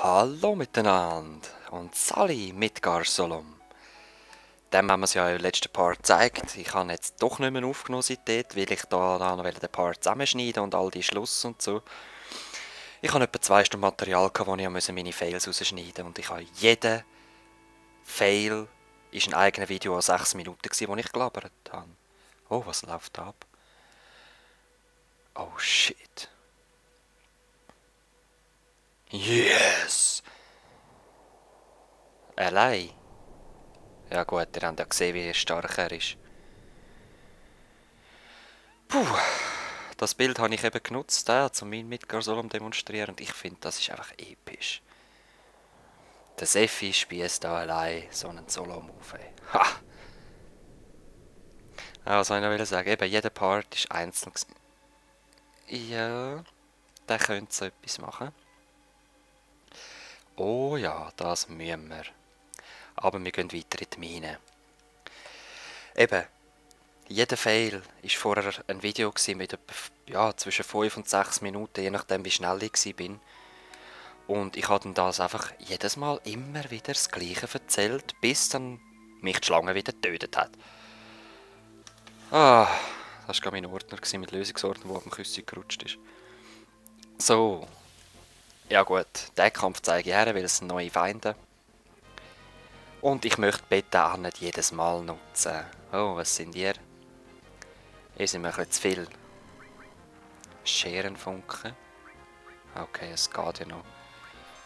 Hallo miteinander und Sally Midgar Solom. Dem haben wir es ja im letzten Part gezeigt. Ich habe jetzt doch nicht mehr aufgenommen seitdem, weil ich da noch den Part zusammenschneiden und all die Schluss und so. Ich habe etwa 2 Stunden Material gehabt, wo ich meine Fails rausschneiden musste. Und ich habe jeden Fail ist ein eigenes Video an 6 Minuten gewesen, wo ich gelabert habe. Oh, was läuft da ab? Oh shit. Yes! Allein. Ja gut, ihr habt ja gesehen, wie stark er ist. Puh, das Bild habe ich eben genutzt, um meinen Midgar Solom zu demonstrieren. Und ich finde, das ist einfach episch. Der Sephi spießt da allein so einen Solom auf. Ey. Ha! Ja, was soll ich noch sagen? Eben, jeder Part ist einzeln. Ja, der könnte so etwas machen. Oh ja, das müssen wir. Aber wir gehen weiter in die Mine. Eben, jeder Fail war vorher ein Video mit etwa, zwischen 5 und 6 Minuten, je nachdem wie schnell ich war. Und ich habe dann das einfach jedes Mal immer wieder das Gleiche erzählt, bis dann mich die Schlange wieder getötet hat. Ah, das war mein Ordner mit Lösungsordner, der auf dem Küsschen gerutscht ist. So. Ja gut, den Kampf zeige ich her, weil es sind neue Feinde. Und ich möchte die Beta auch nicht jedes Mal nutzen. Oh, was sind ihr? Ihr sind mir ein bisschen zu viel. Scherenfunken. Okay, es geht ja noch.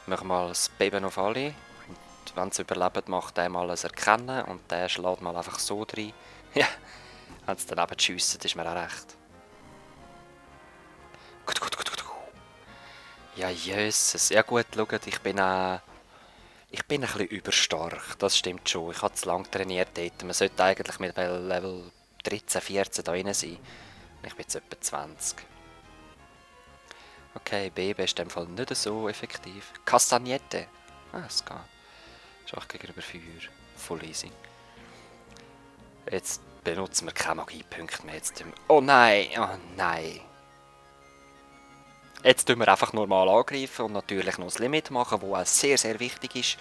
Machen wir mal das Beben auf alle. Und wenn sie überlebt, macht der mal ein Erkennen und der schlägt mal einfach so rein. Ja, wenn sie daneben schiessen, ist mir auch recht. Gut. Ja, Jesus. Ja gut, schaut, ich bin ein bisschen überstark, das stimmt schon. Ich habe zu lange trainiert dort. Man sollte eigentlich mit Level 13, 14 da rein sein. Ich bin jetzt etwa 20. Okay, Beben ist in dem Fall nicht so effektiv. Castagnette. Ah, es geht. Schach gegenüber Feuer. Voll easy. Jetzt benutzen wir keine Magiepunkte mehr. Oh nein, oh nein. Jetzt tun wir einfach normal angreifen und natürlich noch das Limit machen, wo auch sehr, sehr wichtig ist.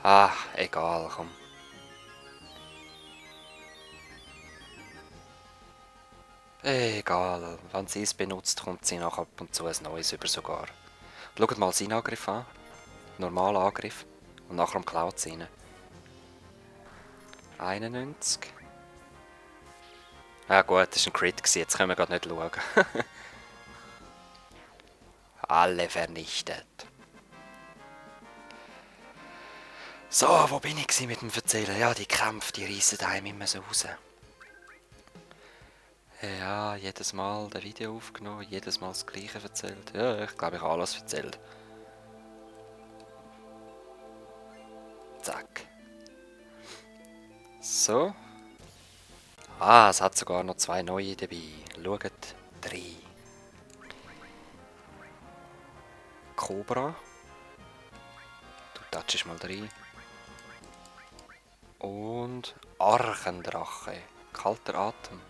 Ah, egal, komm. Egal, wenn sie es benutzt, kommt sie nach ab und zu ein neues über sogar. Schaut mal seinen Angriff an. Normaler Angriff. Und nachher am Cloud rein. 91. Ah gut, das war ein Crit, jetzt können wir gerade nicht schauen. Alle vernichtet. So, wo bin ich mit dem Erzählen? Ja, die Kämpfe, die reissen einem immer so raus. Ja, jedes Mal das Video aufgenommen, jedes Mal das Gleiche erzählt. Ja, ich glaube, ich habe alles erzählt. Zack. So. Ah, es hat sogar noch 2 neue dabei. Schaut 3. Cobra. Du touchst mal rein. Und Archendrache. Kalter Atem.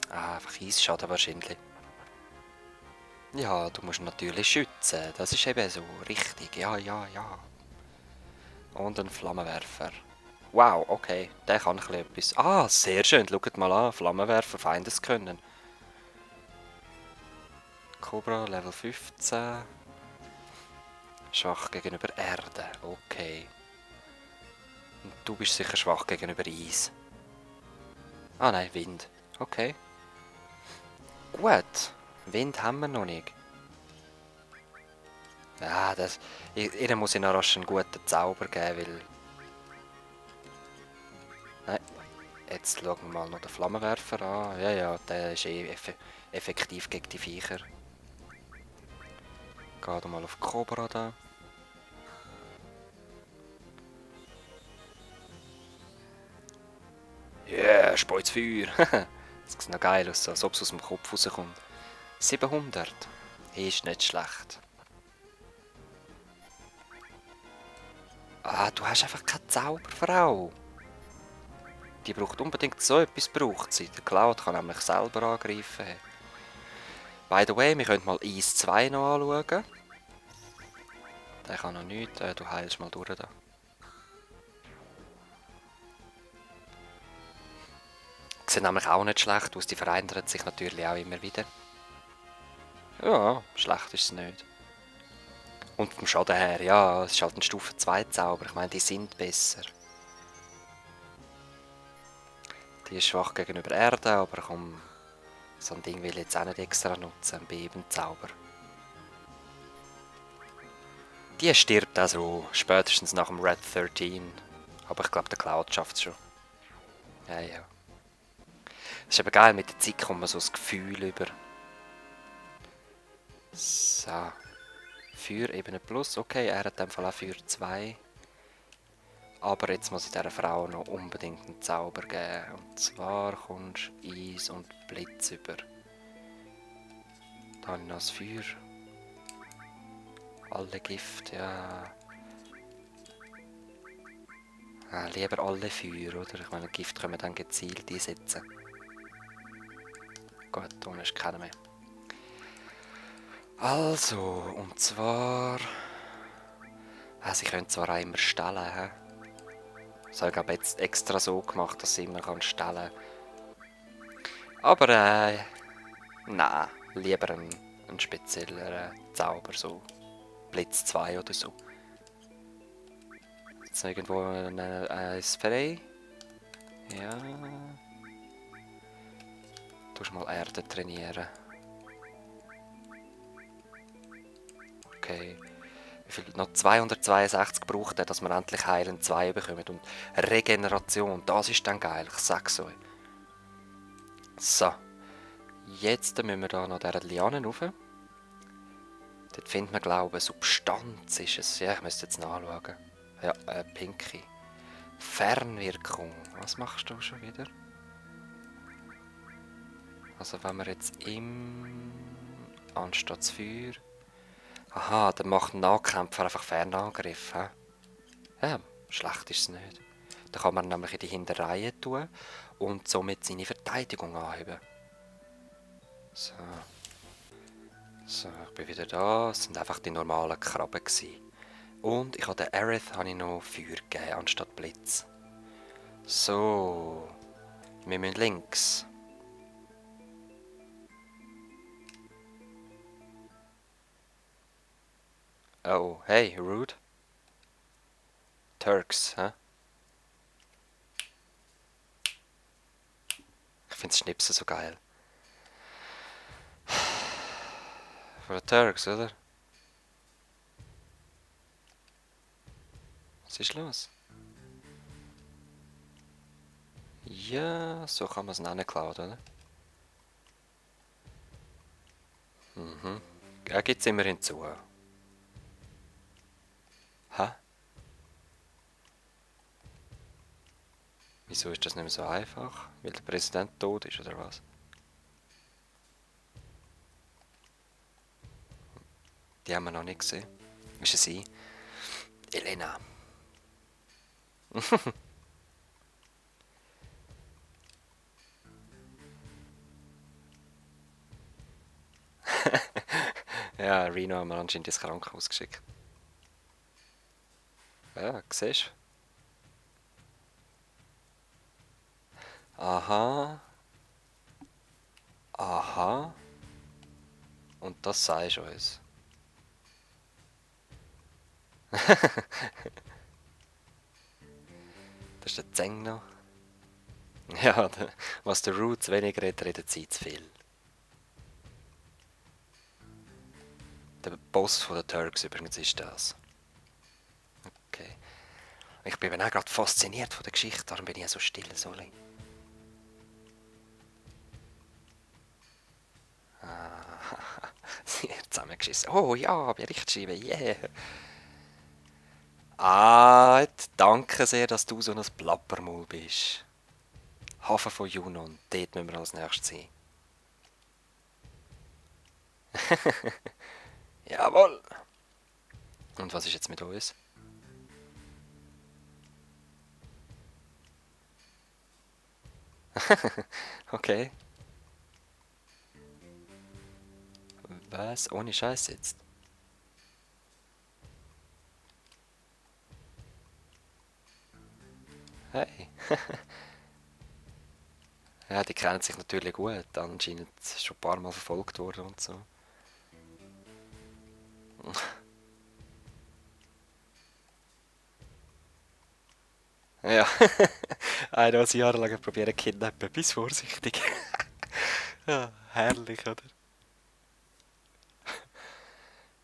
Ah, einfach Eisschaden wahrscheinlich. Ja, du musst natürlich schützen. Das ist eben so richtig. Ja. Und ein Flammenwerfer. Wow, okay. Der kann ein bisschen etwas. Ah, sehr schön. Schaut mal an. Flammenwerfer, Feindeskönnen. Cobra, Level 15. Schwach gegenüber Erde. Okay. Und du bist sicher schwach gegenüber Eis. Ah nein, Wind. Okay. Gut. Wind haben wir noch nicht. Ja, ihr muss ich noch rasch einen guten Zauber geben, weil... Nein. Jetzt schauen wir mal noch den Flammenwerfer an. Ja, der ist effektiv gegen die Viecher. Geht mal auf Cobra da. Yeah, Speuz Feuer. Das sieht noch geil aus, als ob es aus dem Kopf rauskommt. 700. Ist nicht schlecht. Ah, du hast einfach keine Zauberfrau. Die braucht unbedingt so etwas, braucht sie. Der Cloud kann nämlich selber angreifen. By the way, wir können mal Eis 2 noch anschauen. der kann noch nichts. Du heilst mal durch da. Sieht nämlich auch nicht schlecht aus, die verändert sich natürlich auch immer wieder. Ja, schlecht ist es nicht. Und vom Schaden her, ja, es ist halt ein Stufe 2 Zauber. Ich meine, die sind besser. Die ist schwach gegenüber Erde, aber komm, so ein Ding will ich jetzt auch nicht extra nutzen, ein Bebenzauber. Die stirbt also spätestens nach dem Red 13. Aber ich glaube, der Cloud schafft es schon. Ja, ja. Es ist aber geil, mit der Zeit kommt man so das Gefühl über. So. Feuerebene Plus, okay, er hat in dem Fall auch Feuer 2. Aber jetzt muss ich dieser Frau noch unbedingt einen Zauber geben. Und zwar kommst du Eis und Blitz über. Da habe ich noch das Feuer. Alle Gift, ja. Lieber alle Feuer, oder? Ich meine, Gift können wir dann gezielt einsetzen. Gut, da ist keiner mehr. Also, und zwar... sie können zwar auch immer stellen, hä? Das habe ich aber jetzt extra so gemacht, dass sie immer stellen kann. Aber nein, lieber ein spezieller Zauber, so Blitz 2 oder so. Jetzt irgendwo ein frei. Ja. Du mal Erde trainieren. Okay. Wie viel? Noch 262 braucht er, dass wir endlich Heilen 2 bekommen. Und Regeneration, das ist dann geil, ich sag's euch. So. Jetzt müssen wir da noch dieser Liane rauf. Dort findet man, glaube ich, Substanz ist es. Ja, ich müsste jetzt nachschauen. Ja, Pinky. Fernwirkung. Was machst du schon wieder? Also wenn wir jetzt anstatt das Feuer... Aha, dann macht ein Nahkämpfer einfach Fernangriff. He? Ja, schlecht ist es nicht. Dann kann man nämlich in die Hinterreihe tun und somit seine Verteidigung anheben. So. So, ich bin wieder da. Es sind einfach die normalen Krabben gewesen. Und ich habe den Aerith noch Feuer gegeben, anstatt Blitz. So. Wir müssen links. Oh, hey, Rude. Turks, hä? Ich finde das Schnipsen so geil. Von den Turks, oder? Was ist los? Ja, so kann man es nennen, Cloud, oder? Mhm. Er gibt es immerhin zu. Hä? Wieso ist das nicht mehr so einfach? Weil der Präsident tot ist, oder was? Die haben wir noch nicht gesehen. Ist es sie? Elena. Ja, Reno haben wir anscheinend ins Krankenhaus geschickt. Ja, siehst du? Aha. Aha. Und das sagst du uns. Das ist der Zeng noch. Ja, was der Root zu wenig redet, redet sie zu viel. Der Boss von den Turks übrigens ist das. Okay. Ich bin auch gerade fasziniert von der Geschichte, darum bin ich so still, Soli. Sie hat zusammengeschissen. Oh ja, Bericht schreiben, yeah. Danke sehr, dass du so ein Plappermaul bist. Hafen von Junon, dort müssen wir als nächstes sein. Jawohl. Und was ist jetzt mit uns? Okay. Was? Ohne Scheiß jetzt? Hey. Ja, die kennen sich natürlich gut. Anscheinend schon ein paar Mal verfolgt worden und so. Ja. Einer, der sie jahrelang probieren zu kidnappen. Bis vorsichtig. Ja, herrlich, oder?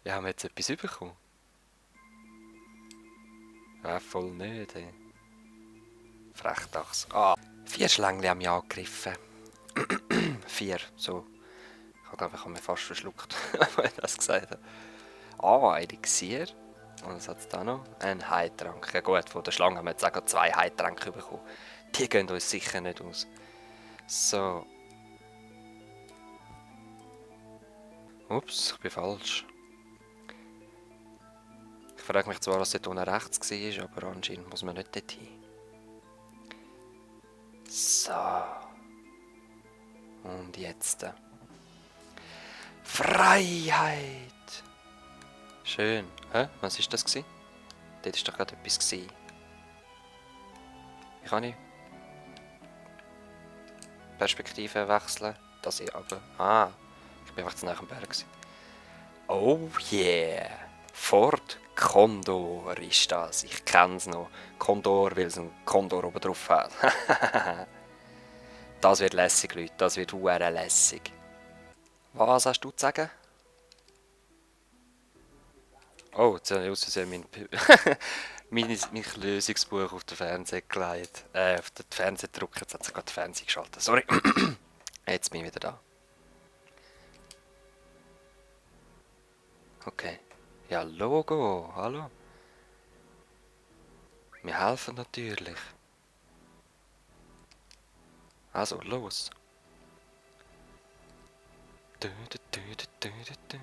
Ja, haben wir jetzt etwas bekommen? Ja, voll nicht, ey. Frechdachs. Ah, 4 Schlängli haben mich angegriffen. 4, so. Ich glaube, ich habe mich fast verschluckt, als ich das gesagt habe. Ah, ein Elixier. Und was hat es da noch? Ein Heiltrank. Ja gut, von der Schlange haben wir jetzt auch 2 Heiltränke bekommen. Die gehen uns sicher nicht aus. So. Ups, ich bin falsch. Ich frage mich zwar, was dort unten rechts war, aber anscheinend muss man nicht dorthin. So. Und jetzt. Freiheit! Schön. Hä? Was war das? Dort war doch gerade etwas. Wie kann ich Perspektive wechseln? Das hier aber. Ah, ich bin einfach zu nah am Berg. Oh yeah! Ford Condor ist das. Ich kenn's noch. Condor, weil es einen Condor oben drauf hat. Das wird lässig, Leute. Das wird hure lässig. Was hast du zu sagen? Oh, jetzt habe ich aus Versehen mein Lösungsbuch auf den Fernseher gelegt. Auf den Fernseher gedrückt. Jetzt hat sich gerade den Fernseher geschaltet. Sorry. Jetzt bin ich wieder da. Okay. Ja, Logo. Hallo. Wir helfen natürlich. Also, los. Du, du, du, du, du, du.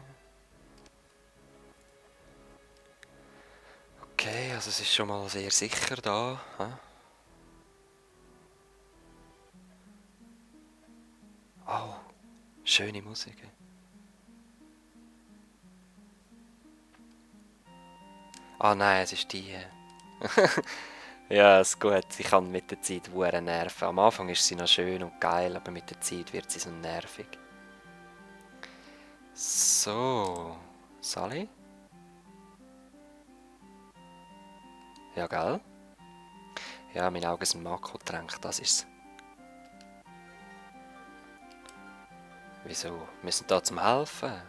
Okay, also es ist schon mal sehr sicher da. Hä? Oh, schöne Musik. Ah nein, es ist die. Ja, ist gut. Ich kann mit der Zeit hure nerven. Am Anfang ist sie noch schön und geil, aber mit der Zeit wird sie so nervig. So, Sally? Ja, gell? Ja, meine Augen sind Makeltränk, das ist's. Wieso? Wir sind da zum Helfen.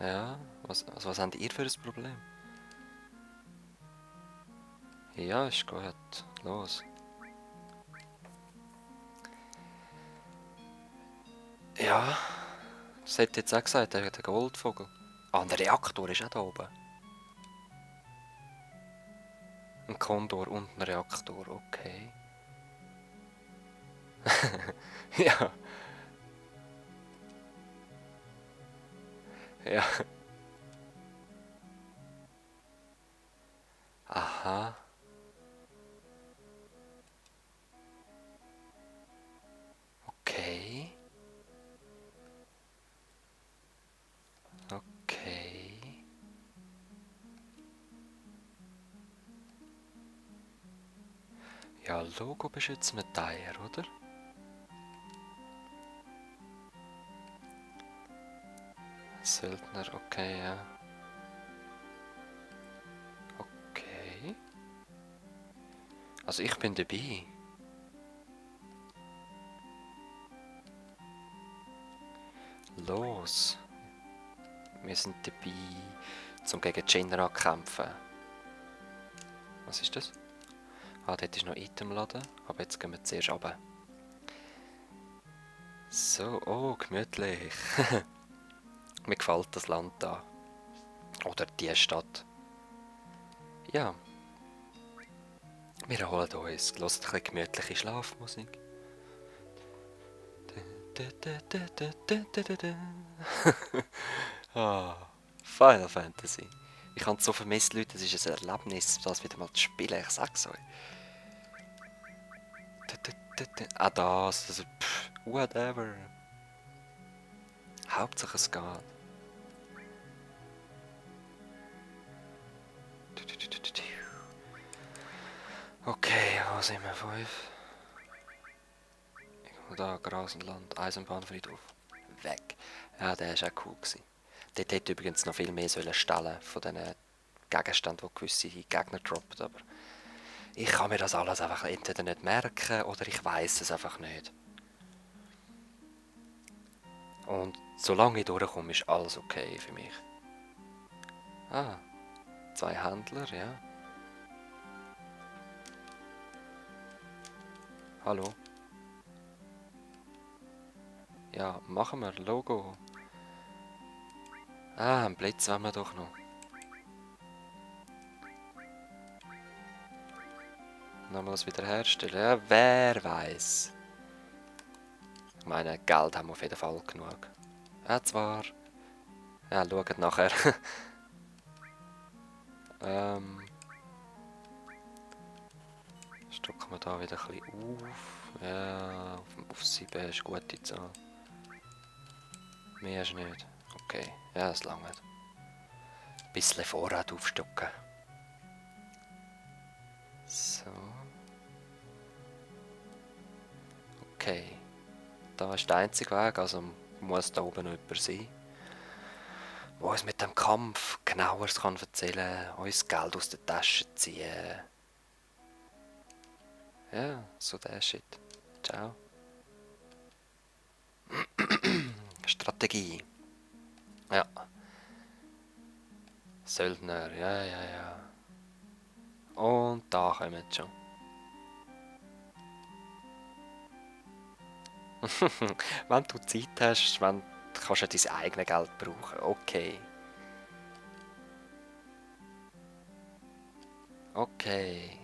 Ja, was habt ihr für ein Problem? Ja, ist gut. Los. Ja, das hätte jetzt auch gesagt, der Goldvogel. Ah, ein Reaktor ist auch da oben. Ein Kondor und ein Reaktor, okay. Ja, ja. Aha, okay. Okay. Ja, Logo beschützen wir Teier, oder? Söldner, okay, ja. Okay. Also ich bin dabei. Los. Wir sind dabei, zum gegen Shinra kämpfen. Was ist das? Ah, dort ist noch Itemladen, aber jetzt gehen wir zuerst runter. So, oh, gemütlich. Mir gefällt das Land da. Oder die Stadt. Ja, wir erholen uns. Hört ein bisschen gemütliche Schlafmusik. Ah, Final Fantasy. Ich habe es so vermisst, Leute. Es ist ein Erlebnis, das wieder mal zu spielen. Ich sag's euch. Ah, das. Also, whatever. Hauptsache es geht. Wo sind wir? 5? Da, Grasenland, Eisenbahnfriedhof. Weg. Ja, der war auch cool gewesen. Dort hätte übrigens noch viel mehr stellen von diesen Gegenständen, die gewisse Gegner droppen, aber ich kann mir das alles einfach entweder nicht merken oder ich weiß es einfach nicht. Und solange ich durchkomme, ist alles okay für mich. Ah, 2 Händler, ja. Hallo. Ja, machen wir, Logo. Ah, einen Blitz wollen wir doch noch. Nochmals wiederherstellen. Ja, wer weiß. Ich meine, Geld haben wir auf jeden Fall genug. Ja, zwar. Ja, schaut nachher. Stocken wir da wieder ein bisschen auf. Ja, auf 7 ist eine gute Zahl. Mehr ist nicht. Okay, ja, das langt. Ein bisschen Vorrat aufstocken. So. Okay. Da ist der einzige Weg, also muss da oben noch jemand sein, der uns mit dem Kampf genaueres kann erzählen, uns Geld aus der Tasche ziehen. Ja, so der Shit. Ciao. Strategie. Ja. Söldner, ja, ja, ja. Und da kommen wir schon. Wenn du Zeit hast, kannst du dein eigenes Geld brauchen. Okay. Okay.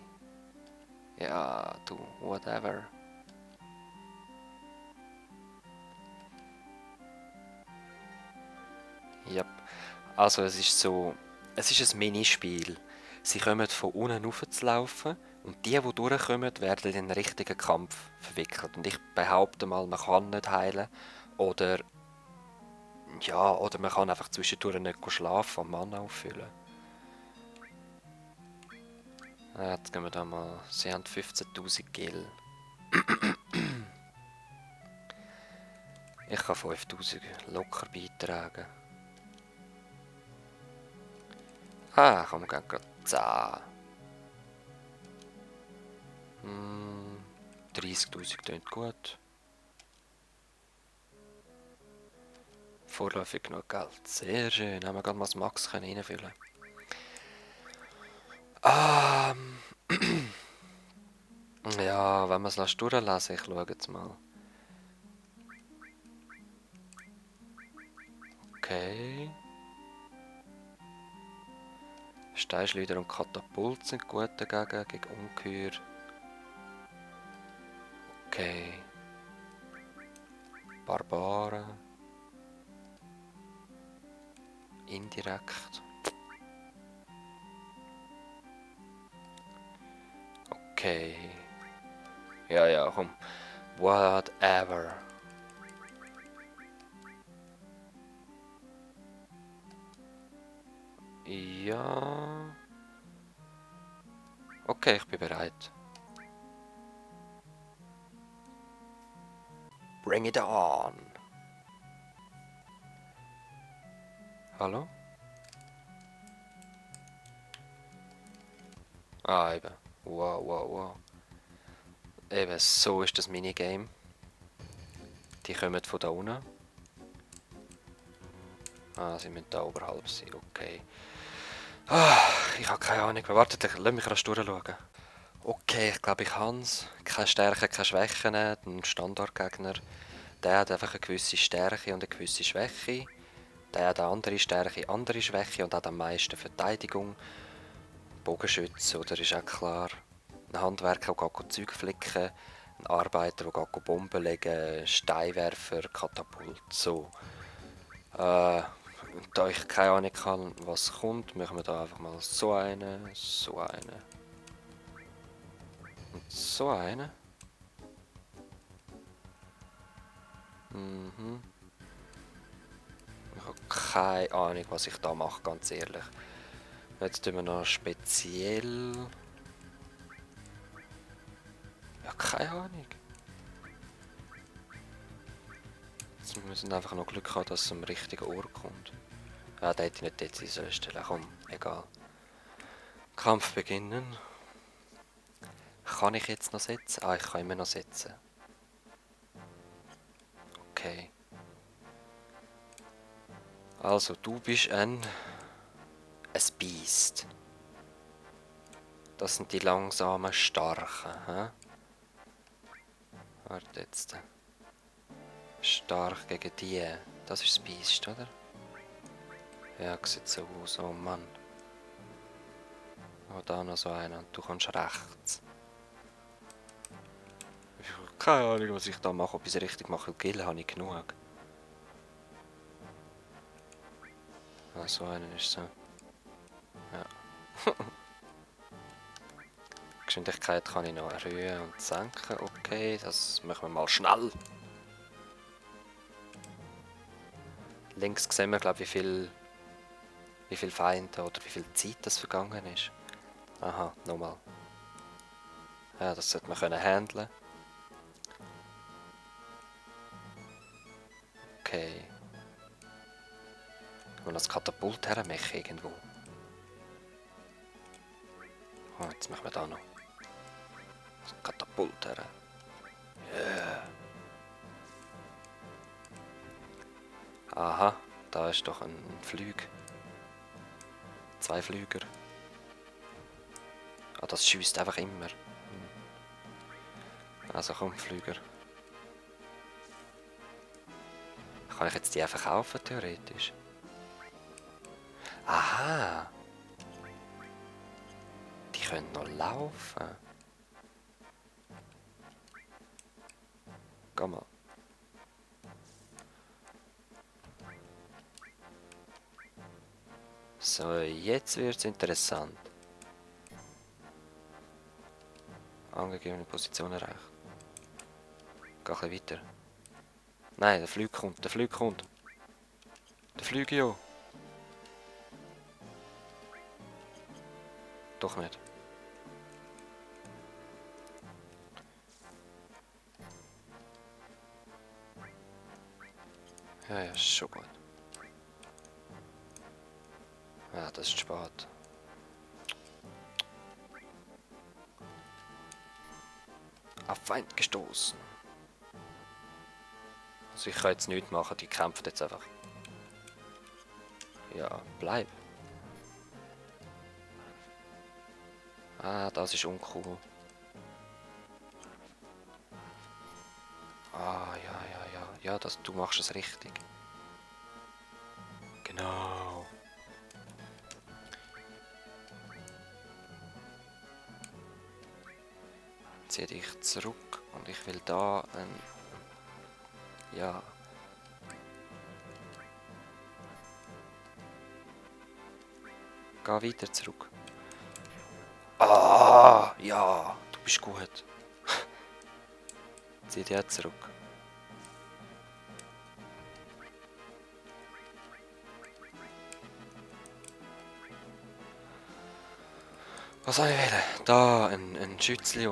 Ja, du, whatever. Yep. Also es ist so, es ist ein Minispiel. Sie kommen von unten rauf zu laufen und die durchkommen, werden in einen richtigen Kampf verwickelt. Und ich behaupte mal, man kann nicht heilen oder ja, oder man kann einfach zwischendurch nicht schlafen und Mana auffüllen. Jetzt gehen wir da mal. Sie haben 15.000 Gil. Ich kann 5.000 locker beitragen. Ah, komm, wir gehen gerade 10. 30.000 klingt gut. Vorläufig genug Geld. Sehr schön. Haben wir gerade mal das Max reinfüllen. Ja, wenn wir es durchlesen, ich schaue jetzt mal. Okay. Steinschleuder und Katapult sind gut dagegen, gegen Ungeheuer. Okay. Barbaren. Indirekt. Okay. Ja, ja, komm. Whatever. Ja. Okay, ich bin bereit. Bring it on. Hallo? Ah, eben. Wow, wow, wow. Eben, so ist das Minigame. Die kommen von da unten. Ah, sie müssen da oberhalb sein, okay. Ah, ich habe keine Ahnung. Wartet, lass mich rasch durchschauen. Okay, ich glaube, ich habe es. Keine Stärken, keine Schwächen. Ein Standardgegner. Der hat einfach eine gewisse Stärke und eine gewisse Schwäche. Der hat eine andere Stärke, andere Schwäche und hat am meisten Verteidigung. Bogenschütze, oder ist auch klar. Ein Handwerker, der geht Zeug flicken. Ein Arbeiter, der geht Bomben legen. Steinwerfer, Katapult. So. Da ich keine Ahnung habe, was kommt, machen wir da einfach mal so eine, so eine. Und so eine. Mhm. Ich habe keine Ahnung, was ich da mache, ganz ehrlich. Jetzt tun wir noch speziell. Keine Ahnung. Jetzt müssen wir einfach noch Glück haben, dass es am richtigen Ort kommt. Ja, da hätte ich nicht dort sein sollen stellen. Komm, egal. Kampf beginnen. Kann ich jetzt noch setzen? Ah, ich kann immer noch setzen. Okay. Also, du bist ein Biest. Das sind die langsamen, starken. Hä? Warte jetzt. Stark gegen die. Das ist das Biest, oder? Ja, sieht so aus. Oh Mann. Oh, da noch so einer. Und du kommst rechts. Ich habe keine Ahnung, was ich da mache. Ob ich es richtig mache. Gil habe ich genug. Ah, so einer ist so. Ja. Geschwindigkeit kann ich noch erhöhen und senken. Okay, das machen wir mal schnell. Links sehen wir, glaube ich, wie viel Feinde oder wie viel Zeit das vergangen ist. Aha, nochmal. Ja, das sollte man können handeln. Okay. Und das Katapult hermachen irgendwo. Oh, jetzt machen wir da noch. Das Katapult her. Yeah. Aha, da ist doch ein Flüg. 2 Flüger. Ah, das schießt einfach immer. Also komm, Flüger. Kann ich jetzt die einfach kaufen, theoretisch? Aha! Die können noch laufen. Geh mal. So, jetzt wird's interessant. Angegebene Position erreicht. Geh ein bisschen weiter. Nein, der Flug kommt, der Flug kommt. Der Flug ja. Doch nicht. Ja, ja, ist schon gut. Ja, das ist spät. Auf Feind gestoßen. Also ich kann jetzt nichts machen, die kämpfen jetzt einfach. Ja, bleib. Ah, das ist uncool. Ah, ja, ja, ja. Ja, du machst es richtig. Genau. Zieh dich zurück und ich will da ein... Ja. Geh weiter zurück. Ah, ja, du bist gut. Zieh dich zurück. Was soll ich wählen? Da, ein Schützli.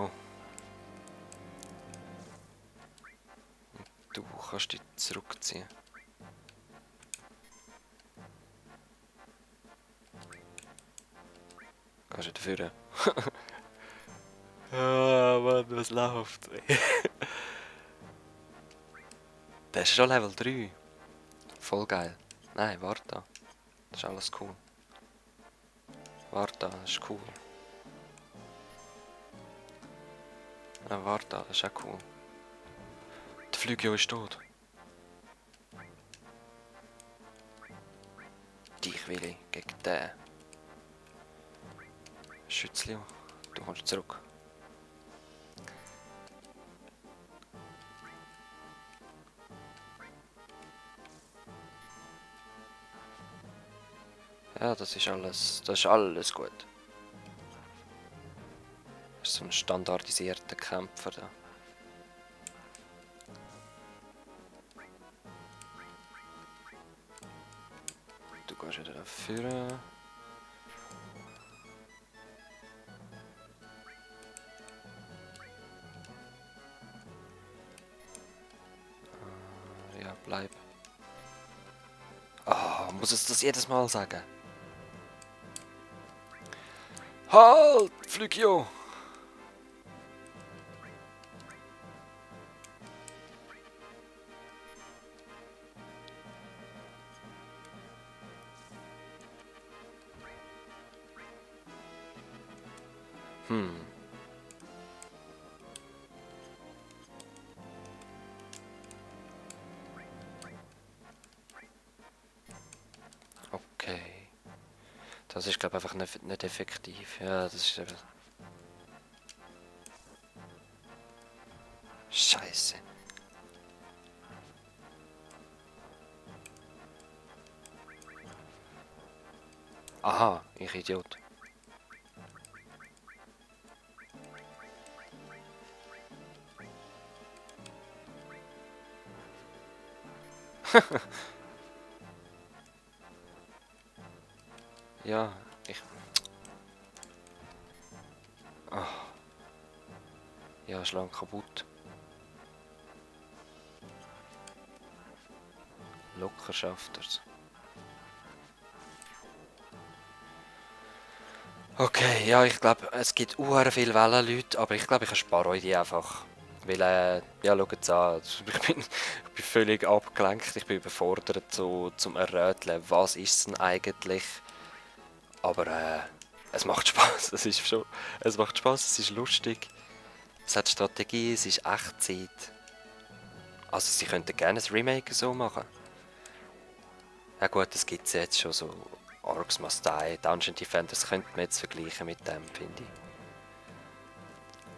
Du kannst dich zurückziehen. Gehst du dafür? Ah, Mann, was läuft? Der ist schon Level 3. Voll geil. Nein, warte. Das ist alles cool. Warte, das ist cool. Ja, warte, das ist auch cool. Der Flügel ist tot. Dich will ich gegen den. Schützli, du kommst zurück. Ja, das ist alles gut. Das ist so ein standardisierter Kämpfer da. Du gehst wieder dafür. muss es das jedes Mal sagen? Halt, Flugio! Okay. Das ist, glaube ich, einfach nicht effektiv. Ja, das ist eben... Scheiße. Aha, ich Idiot. Ja, ich... Ah, ja, Schlange kaputt. Locker schafft er's. Okay, ja, ich glaube, es gibt viele Wellenleute, aber ich glaube, ich erspare euch die einfach. Weil, ja, schaut es an, ich bin völlig abgelenkt, ich bin überfordert zum Erröteln, was ist es denn eigentlich? Aber, es macht Spaß, es macht Spaß, es ist lustig, es hat Strategie, es ist Echtzeit. Also, sie könnten gerne ein Remake so machen. Ja gut, das gibt es jetzt schon so. Orcs Must Die, Dungeon Defenders könnte man jetzt vergleichen mit dem, finde ich.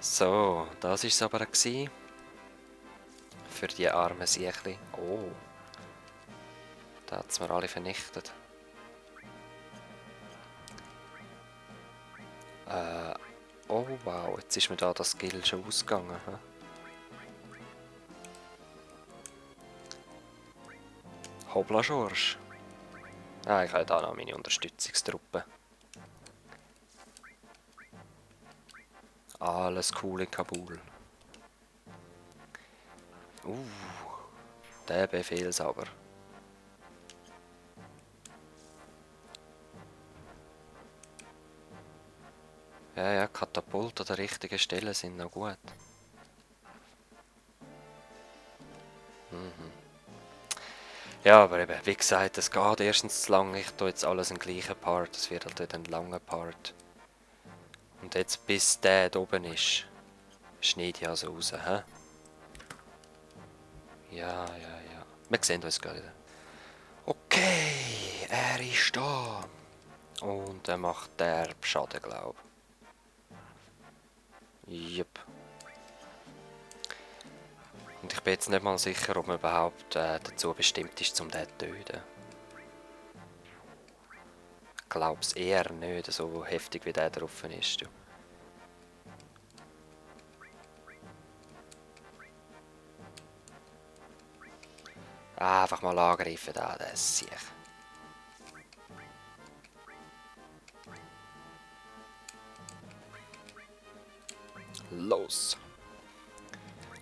So, das war es aber gewesen. Für die armen Siechli. Oh, da hat es mir alle vernichtet. Oh wow, jetzt ist mir da das Skill schon ausgegangen. He? Hobla Schorsch. Ah, ich habe da noch meine Unterstützungstruppe. Alles cool in Kabul. Der Befehlshaber. Ja, ja, Katapult an der richtigen Stelle sind noch gut. Ja, aber eben, wie gesagt, es geht erstens zu lang. Ich tue jetzt alles im gleichen Part. Es wird halt ein langer Part. Und jetzt, bis der da oben ist, schneide ich also raus, hä? Ja, ja, ja. Wir sehen uns gleich wieder. Okay, er ist da. Und er macht derb Schaden, glaube ich. Jupp. Und ich bin jetzt nicht mal sicher, ob man überhaupt dazu bestimmt ist, um den zu töten. Ich glaube es eher nicht, so heftig wie der drauf ist. Du. Einfach mal angreifen, da, der ist sicher. Los!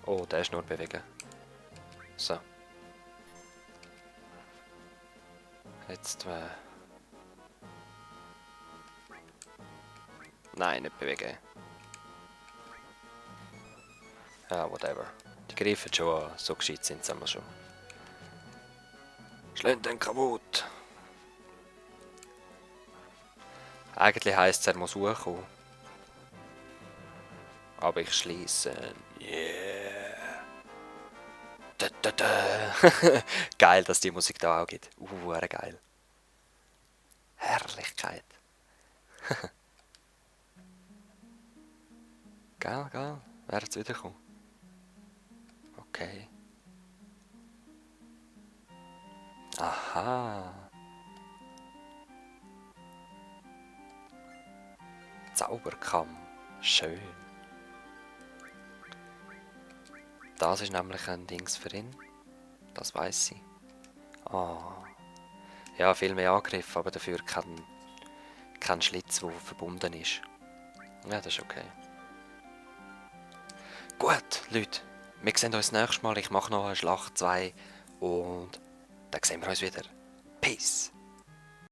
Oh, der ist nur bewegen. So. Jetzt nein, nicht bewegen. Ja, whatever. Die greifen schon an, so gescheit sind sie schon. Schlägt den kaputt! Eigentlich heisst es, er muss hochkommen. Aber ich schließe. Yeah! Da, da, da. Geil, dass die Musik da auch gibt. Geil. Herrlichkeit. Geil, geil. Wer jetzt wiederkommen? Okay. Aha. Zauberkamm. Schön. Das ist nämlich ein Dings für ihn. Das weiß sie. Ah. Ja, viel mehr Angriff, aber dafür kein Schlitz, der verbunden ist. Ja, das ist okay. Gut, Leute. Wir sehen uns nächstes Mal. Ich mache noch eine Schlacht 2 und dann sehen wir uns wieder. Peace.